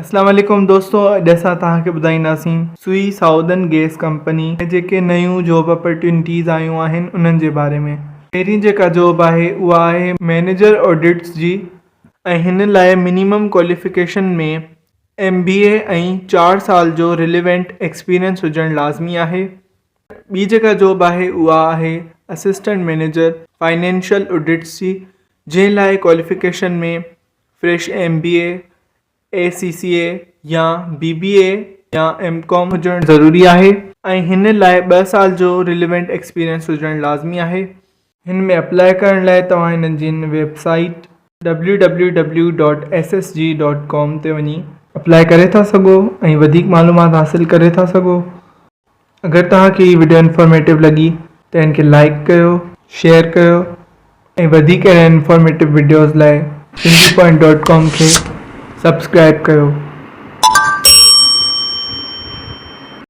اسلام عليڪم دوستو اڄ اسان توهان کي ٻڌائينداسين سوئي سائودرن گيس ڪمپني ۾ جيڪي نيون جاب اپرچونٽيز آيون آهن انهن جي باري ۾. پهرين جيڪا جاب آهي اها آهي مئنيجر آڊٽس جي ۽ هن لاء منيمم ڪواليفڪيشن ۾ ايم بي اي ۽ چار سال جو رليونٽ ايڪسپيرينس هجڻ لازمي آهي. ٻي جيڪا جاب آهي اها آهي اسسٽنٽ مئنيجر فائنينشل آڊٽس جي جنهن لاء qualification ۾ fresh M B A, A C C A يا بي بي اي يا ايم ڪام هجڻ ضروري آهي ۽ هن لاء ٻه سال جو رليونٽ ايڪسپيرينس هجڻ لازمي آهي. هن ۾ اپلاء ڪرڻ لاء توهان هنن جي هن website W W W dot S S G dot com تي وڃي اپلاء ڪري ٿا سگهو ۽ وڌيڪ معلومات حاصل ڪري ٿا سگهو. اگر توهان کي هي وڊيو انفارميٽو لڳي ته هن کي لائيڪ ڪيو، شيئر ڪيو ۽ وڌيڪ اهڙن انفارميٽو وڊيوز لاء سنڌي پوائنٽ ڊاٽ ڪام کي سبسڪرائيب ڪيو.